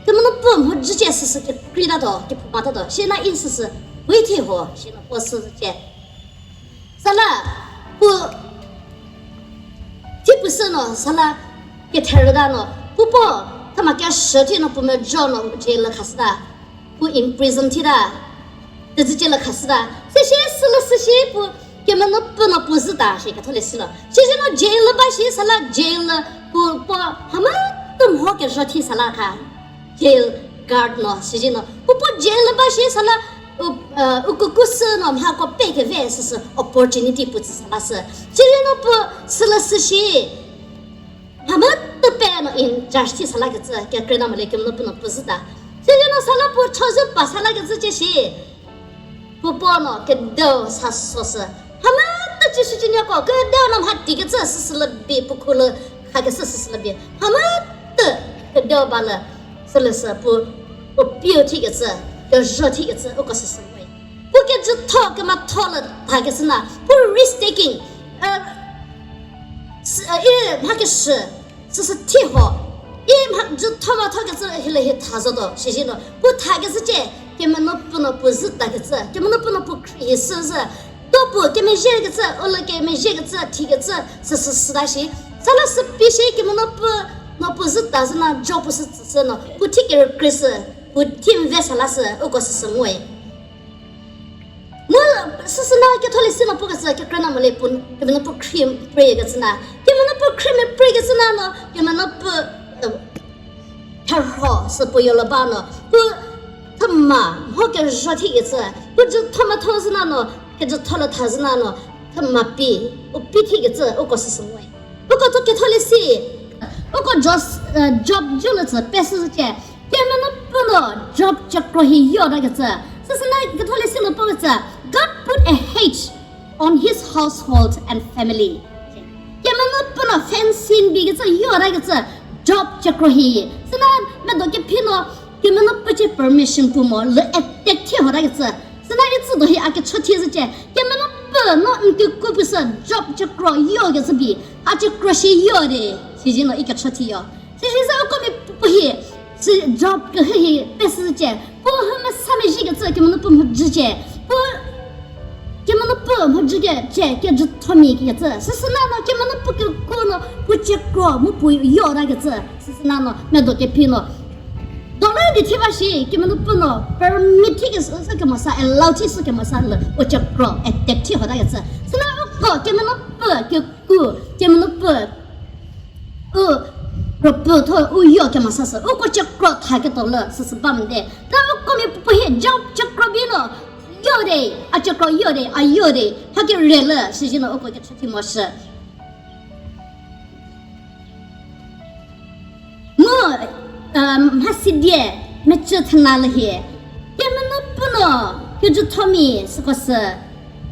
kümüno pü mhu jü che sü sü kükri ta do, kiphu ma ta do. Shi na i sü sü hui thi ho, shi na po sü che. Sala, pu, thi pu sü no, sala, kütheri ta no. Pu po, thüma kya shü thi no, pu mü jo no, jail lü khasü ta. Pu in prison thi ta. Tüzü che lü khasü ta. Sü shi sü lü sü shi pu kümüno pü no pu zü ta shi kütho lesi no. Shi shi no jail lü ba shi sala jail lü pu po hama tüm ho küzho thi sala kha. Jail guard no shi shi no. Pu po jail lü ba shi sala u, e, u kuku sü no mha ko pe küve sü sü opportunity pu tsü sala sü. Shi shi no pu sü lü sü shi. Hama tüpe no in charge thi sala kütsü, kükrenamoli kümüno pü no pu zü ta. Sü yino sala pu chozü pa sala kütsü che shi. Pu po no küdeo sa so sü. Hama tü chi shi chi nyoko, küdeo no mha ti kütsü sü sü lü bi, pu khu lü kha kütsü sü sü lü bi. Hama tü küdeo ba lü sü lü sü pu, pu piu thi kütsü, küzho thi kütsü, uko sü sü lü. Pu küjütho kümatho lü tha kütsü na, pu risk taking, e, sü, e, i mha küshi, sü sü thi ho. I mha jütho matho kütsü hilü hi tha zo do, shi shi no. Pu tha kütsü che, kümüno pü no pu zü ta kütsü, kümüno pü no pu khri hi sü zü. Do pu kümüzhe kütsü, ulü kümüzhe kütsü, thi kütsü, sü sü sü ta shi. Sala sü pi shi kümüno pü no pu zü ta zü na, jo pu sü tsü sü no. Pu thi kürü kri sü, pu thi mve sala sü, uko sü sü ngoi. Mu süsü na kütho lesi no pu kütsü, kükrenamoli pu, kümüno pu khri pray kütsü na. Kümüno pu khri mi pray kütsü na no, kümüno pu, e, thürho sü pu yolo ba no. Pu thüma mho küzho thi kütsü. Pu jütho matho zü na no, küjütho lü tha zü na no. Thüma pi, u pi thi kütsü, uko sü sü ngoi. Uko tho kütho lesi. Uko Jos-, e, Job jü lü tsü pesü zü che. Kümüno pü no Job cekro hi yo ta kütsü. Süsü na kütho lesi no pu kütsü. God put a hedge on his household and family. Kümüno pü no fencing bi kütsü yo ta kütsü. Job cekro hi. Süna medo kephi no kümüno pü che permission pu mo lü attack thi ho ta kütsü. Süna i tsü do hi a kücho thi zü che. Kümüno pü no nküku pü sü Job cekro yo kütsü bi. A cekro shi yo de. Shi ji no i kücho thi yo. Shi ji sa uko mi pu hi. Sü Job kühü hi pesü che, pu hü mesa mi ji kütsü kümüno pü mhüjü che, pu kümüno pü mhüjü ke che, küjütho mi kütsü. Süsü na no kümüno pü küku no pu cekro mu pu yo ta kütsü. Süsü na no medo kephi no. Dolü di thiva shi kümüno pü no permit thi küsü sü kümüsa, allow thi sü kümüsa lü pu cekro attack thi ho ta kütsü. Süna uko kümüno pü kü ku, kümüno pü, u, rüpü tho, u yo kümüsa sü, uko cekro tha küto lü, sü sü bam de. Ta uko mi pu hi Job cekro bi no, Yo de, a cekro yo de, a yo de, ha ke re lü, shi jino uko ke chati mo shi. Mu, um, ha si die, me chü thana lü hi. Ke me no puno, ke ju thomi, siko sü,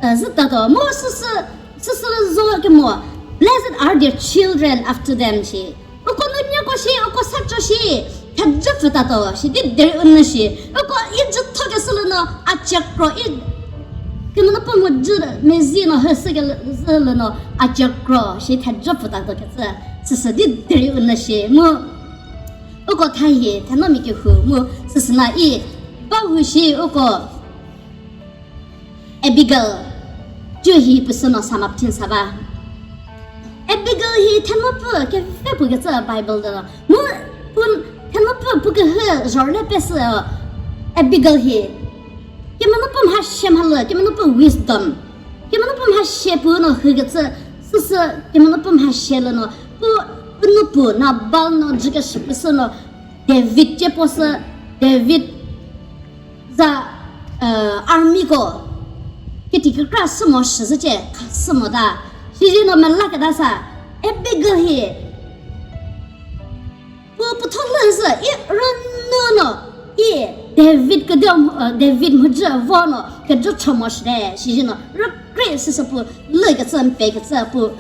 uh, zü ta do. Mu sü sü, sü sü lü zo ke mo. Blessed are their children after them, shi. Uko nunyako shi, uko sacho shi, thajü pfütato shi, di deri unü shi. Uko i jütho ke sülüno, a cekro, i kümüno pü mu jü mezi no hüsü ke sülüno, a cekro shi, thajü pfütato ke sü, süsü di deri unü shi. Mu, uko thahi, thanomi ke hu, mu, süsü na i, ba hu shi, uko, Abigail, ju hi püsüno samapthin sava. Abigail hi thenopu keve pu ketsü Bible de. Mu pun thenopu pu ke hü jorle pesü Abigail hi. Kemenopu mha she mha lü, kemenopu wisdom. Kemenopu mha she pu no hü ketsü, süsü kemenopu mha she lü no. Pu, pu nupu Nabal no jike shi püsüno David che posü, David za, uh, army ko kiti kükra sümo shizü che kha sümo da. Shi jino mela keda sa Abigail hi pu, pu thon lü zü i rünu no i David kede, uh, David mhüjü vo no kede chomo shide. Shi jino rükre süsü pu lü ketsü mpe ketsü pu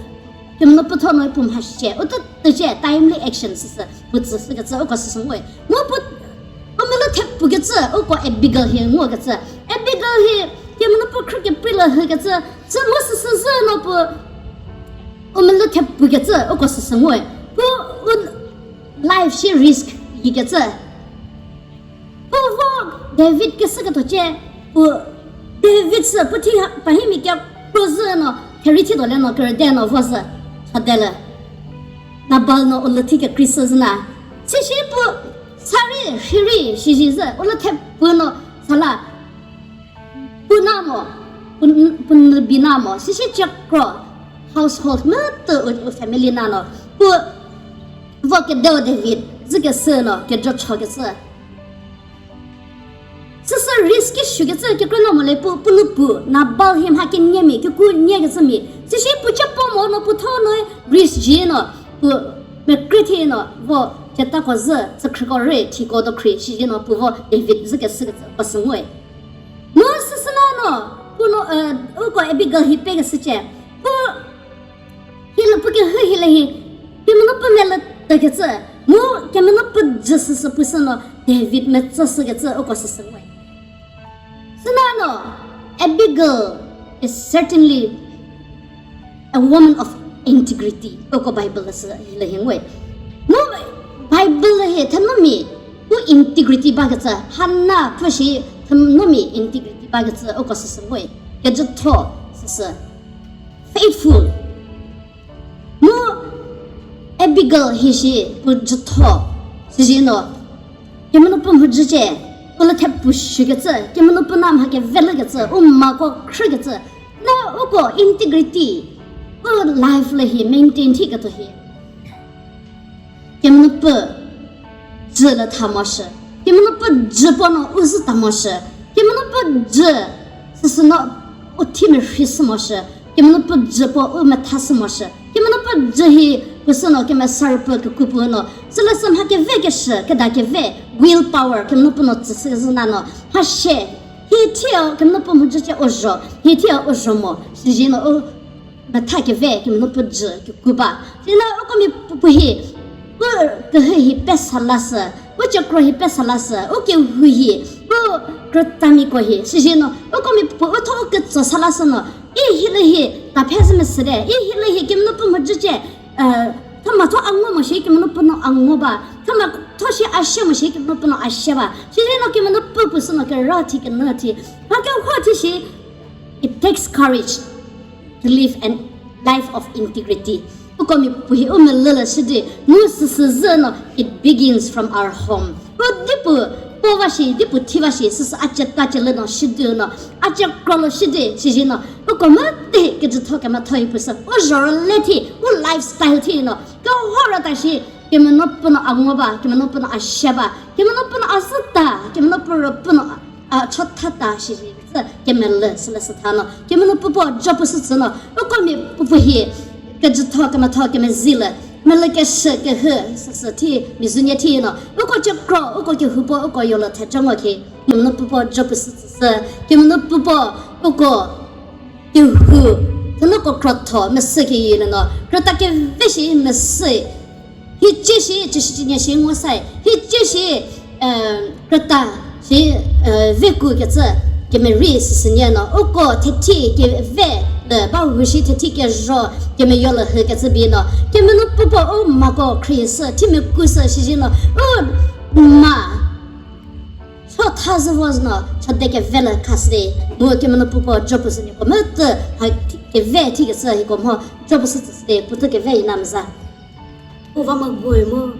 Kümüno pütho no pü mhashe, utu tüche timely action süsü, pütsü sü kütsü, uko süsü ngoi. Ngo pü, umülo thep pü kütsü, uko Abigail hi ngo kütsü. Abigail hi, kümüno pü khrü ke pila hi kütsü, sü ngo süsü zü no pü, umülo thep pü kütsü, uko süsü ngoi. Pü, un, life shi risk yi kütsü. Pu vo David küsü kütho che, pu David sü pu thi pahimi kükro zü no, theri thi dole no, kürüde no, vo zü, thadele. Nabal no ulü thi kükri sü zü na. Sishi pu sari, shiri, shiji zü, ulü the pu no, sala. Pu namo, pu, pu nübi namo, sishi chekro, household, mütü u, u family nano, pu vo küdeo David, zü küsü no, küjo cho küsü. Süsü risk ki shu kütsü kükro no mole pu, pu nu pu, Nabal hi mha ki nyemi, küku nye kütsü mi. Sishi pu che po mo no pu tho no risk ji no, pu me kriti no, vo keta ko zü, zü kriko re, thi ko do kri, shi ji no pu vo David zü küsü kütsü, pa sü ngoi. No süsü na no, pu no, eh, uko Abigail hi pe küsü che. Pu Hilü pu ke hü hilü hi, kümüno pü melü tü kütsü, mu kümüno pü jü süsü püsü no David metsü sü kütsü uko süsü ngoi. Süna no, Abigail is certainly a woman of integrity, uko Bible sü hilü hi ngoi. Mu Bible hi thanomi, pu integrity ba kütsü, Hannah pu shi thanomi integrity ba kütsü uko süsü ngoi. Küjütho süsü. Faithful. Mu Abigail hi shi pu jütho, shi ji no, kümüno pü mhüjü che, pu lü thep pu shi kütsü, kümüno pü na mha küve lü kütsü, u ma ko khrü kütsü, na uko integrity, u life lü hi maintain thi kütho hi. Kümüno pü jü lü tha mo shi. Kümüno pü jü po no u zü ta mo shi. Kümüno pü jü süsü no u thi mi rhi sü mo shi. Kümüno pü jü po u metha sü mo shi. Kümüno pü jü hi püsü no kümüsa rü pü küku pü no. Sülü sü mha küve küshi, küda küve. Will power, kümüno pü no tsü sü zü na no. Mhashe. Hi thiyo, kümüno pü mhüjü che u zho. Hi thiyo u zho mo. Shi ji no u Metha küve kümüno pü jü küku ba. Tina uko mi pu, pu hi, pu kühü hi pesa la sü, pu chokro hi pesa la sü, u kühu hi, pu krütami ko hi, shi ji no, uko mi pu, pu u tho u kütso sa la sü no, i hi lü hi, ta phe zü mi sü de, i hi lü hi kümüno pü mhüjü che, eh, thüma tho ango mo shi kümüno pü no ango ba, thüma tho shi ashe mo shi kümüno pü no ashe ba, shi ji no kümüno pü pü sü no kürüthi künüthi, ha kühu thi shi, It takes courage to live a life of integrity. Uko mi pu hi u mülü lü shidi, mu süsü zü no, it begins from our home. U dipu, po va shi, dipu thi va shi, süsü ache ta che lü no, shidi no, ache kro lü shidi, shi ji no, uko mütü hi küjütho kümatho hi püsü, u zhorü lü thi, u lifestyle thi no, kü hora ta shi, kümüno pü no ango ba, kümüno pü no ashe ba, kümüno pü no azü ta, kümüno pü ro pü no a, chotha ta shi ji. Kemele sülü sü thano, kemenu pupo Job sü tsüno, uko mi pupo hi, kejütho, kematho, kemezile, mele keshe, kehü, sü sü thi, mi zünye thi no, uko chekro, uko kehupo, uko yolo thejongo ki, kemenu pupo Job sü tsüsü, kemenu pupo, uko kehu, thüno ko krotho, mesü ki yile no, krota keve shi mesü, Hi ce shi, ce shi cinye shi ngo sai. Hi ce shi, eh, krüta shi, eh, ve ku ketsü, kemeri sisi nye no, uko thethi keve, eh, ba wu shi thethi kezho, kemeyo lü hü ketsü bi no, kemenu pupo u mako khri sü, thi mi ku sü shi shi no, u ma, cho tha zü vo zü no, cho de keve lü khasü de, mu kemenu pupo Job sü nye ko, mu tü, ha, keve thi ketsü hi ko mo, Job sü tsü de, pu tü keve ina mza. Uva mü goi mu,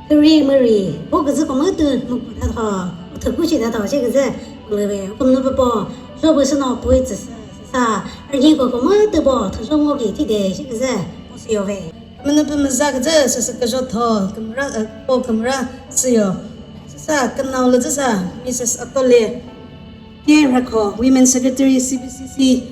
kri mü ri, vo küzü ko mütü mü pu ta tho, uthu kushi ta tho, shi küzü mü ve, kum nu po, jo bu sü no pui tsü sü, sa, rnyi ko ko mütü po, thu jo ngo ki ti de, shi küzü, po sü yo ve. Mü nu pü mü za küzü, sü sü küjo tho, kümra, eh, po kümra sü yo. Sü sa, künau lü zü sa, Missus Atole. Ke rakho, Women Secretary C B C C,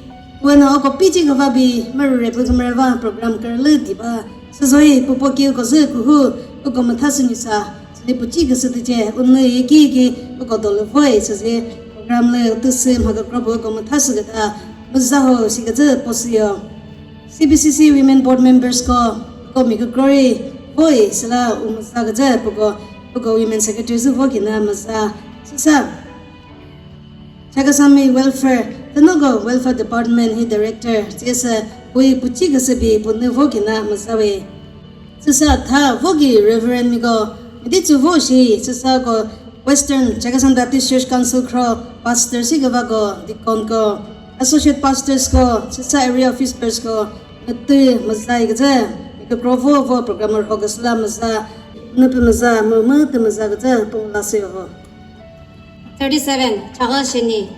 wena oko pichi kava bi, mürüre pü kümre va program kürlü diba. Süzoi, pupo ki uko zü kuhu, uko mütha sü nisa, süli puchi küsü tüche, unü yeki yeki, uko dolu voi, süzi program lü tüsü mha kükro pü uko mütha sü küta, müza ho, si küzü po sü yo. C B C C Women Board Members ko, uko mi kükro ri, voi, süla u müza küzü, puko, uko Women Secretary zü vo kina müza, süsa. Chakhesangmi Welfare, tünogo Welfare Department hi Director, tsüsü, hui puchi küsü bi punü vo kina müza we. Süsa tha vo ki Reverend miko, midi tsü vo shi, süsa ko Western Chakhesang Baptist Church Council kro, Pastor si küva ko, Deacon ko, Associate Pastors ko, süsa Area Officers ko, mütü müza i küzü, miko kro vo vo programmer ho küsüla müza, nüpü müza, mü mütü müza küzü, pung la sü ho. Thirty-seven, Chaga Sheni.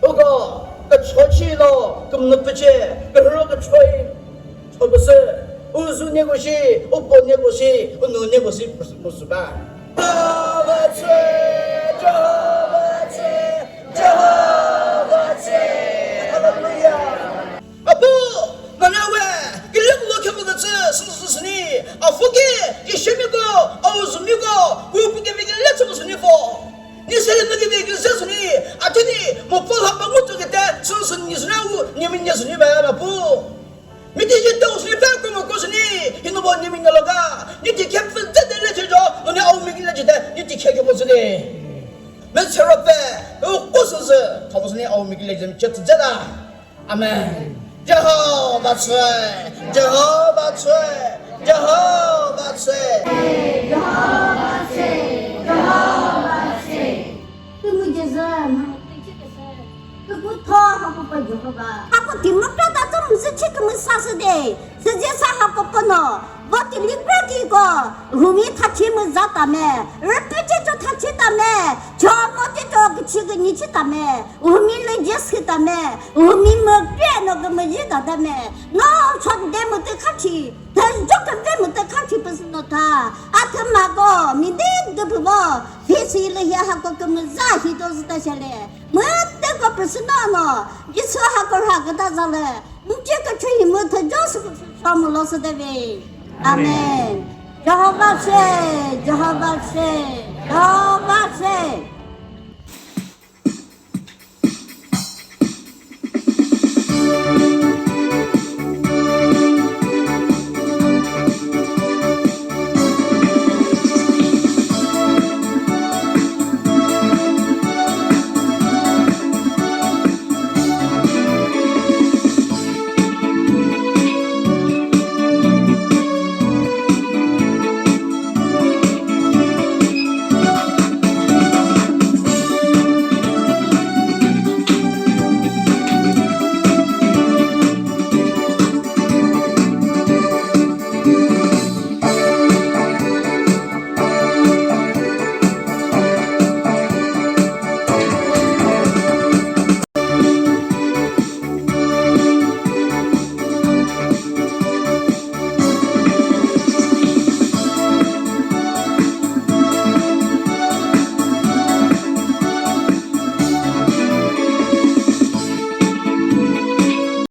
Uko, kücho chilo, kümnü püche, kühürü küchoi, chopüsü, uzu negoshi, upo negoshi, unu negoshi, musuba. Jehovah tsue, Jehovah tsue, Jehovah tsue. Hallelujah. Apu, manawe, kilek lo kemu kütsü, sü, sü, sü, ni, afuki, kishimiko, auzumiko, kupuki, miki, let's go, sü, ni, fo. Ni sele ngi ngi ngi se suni, atini mo pol ha pa mutu kete, sun sun ni suna u, ni mi ni suni ba ya na pu. Mi ti ji to suni fa ko mo ko suni, hinu bo ni mi ni lo ga, ni ti khe fu te te le che jo, no ni au mi ki le che te, ni ti khe ke mo suni. Me che ro pe, u ko su su, ka mo suni au mi ki le che che te da. Amen. Jehovah tsue, Jehovah tsue, Jehovah tsue. Jehovah tsue, Jehovah tsue. Kümüzü, kükutho hakupa Jehovah. Hakuti mükra ta tümüzü chi kümüsa süde. Süzesa hakupa no. Voti libra ki ko. Humi thachi müza tame. Rüpüche cho thachi tame. Cho mote cho kichi künyi chi tame. Uhumi lü Jesu tame, uhumi müpre no kümüzhi da tame, no chonde mütü khachi, thüjo küve mütü khachi püsü no tha, athüma ko, mi de de püvo, fisi lü hi hako kümüza hi do zü ta shale, mütü ko püsü no no, Jisu hako rha küta za lü, mchi küchü hi mütü jo sü püsü cho mülo sü de ve. Amen. Jehovah se, Jehovah se, Jehovah se.